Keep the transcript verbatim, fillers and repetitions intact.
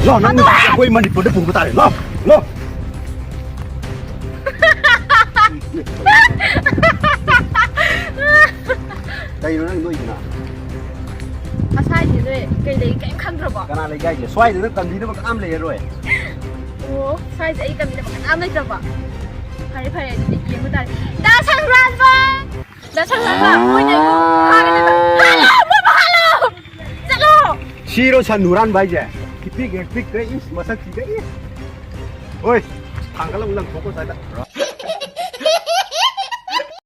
ꯂꯥꯎ, ꯅꯪ ꯑꯩꯈꯣꯏ ꯃꯅꯤꯄꯨꯔꯗ ꯄꯨꯕ ꯇꯥꯔꯦ꯫ ꯂꯥꯎ, ꯂꯥꯎ꯫ ꯀꯩꯅꯣ ꯅꯪ ꯅꯣꯏꯗꯨꯅ? ꯑꯁꯥꯏꯁꯦ ꯅꯣꯏ ꯀꯩ ꯂꯩ ꯀꯩꯝ ꯈꯪꯗ꯭ꯔꯕꯣ? ꯀꯅꯥ ꯂꯩꯒꯦ ꯍꯥꯏꯁꯦ? ꯁ꯭ꯋꯥꯏꯗ ꯅꯪ ꯇꯝꯕꯤꯅꯕ ꯀꯅꯥꯝ ꯂꯩꯔꯔꯣꯏ꯫ ꯑꯣ, ꯁ꯭ꯋꯥꯏꯁꯦ ꯑꯩ ꯇꯝꯕꯤꯅꯕ ꯀꯅꯥꯝ ꯂꯩꯇ꯭ꯔꯕꯣ? ꯐꯔꯦ, ꯐꯔꯦ, ꯑꯗꯨꯗꯤ ꯌꯦꯡꯕ ꯇꯥꯔꯦ꯫ ꯗꯥ ꯁꯪ ꯍꯨꯔꯥꯟꯕ! ꯗꯥ ꯁꯪ ꯍꯨꯔꯥꯟꯕ! ꯃꯣꯏꯅ ꯑꯩꯕꯨ ꯐꯥꯒꯅꯦꯕ! ꯍꯥꯠꯂꯣ! ꯃꯣꯏꯕꯨ ꯍꯥꯠꯂꯣ! ꯆꯠꯂꯣ! ꯁꯤꯔꯣ ꯁꯟ ꯍꯨꯔꯥꯟꯕ ꯍꯥꯏꯁꯦ? ꯏꯄꯤꯛ ꯍꯦꯛ ꯄꯤꯛꯈ꯭ꯔꯦ, ꯏꯁ, ꯃꯁꯛꯁꯤꯒ, ꯏꯁ! ꯍꯣꯏ, ꯊꯥꯡꯒꯠꯂ ꯑꯃꯨꯛ ꯂꯪꯊꯣꯛꯈꯣ ꯁ꯭ꯋꯥꯏꯗ꯫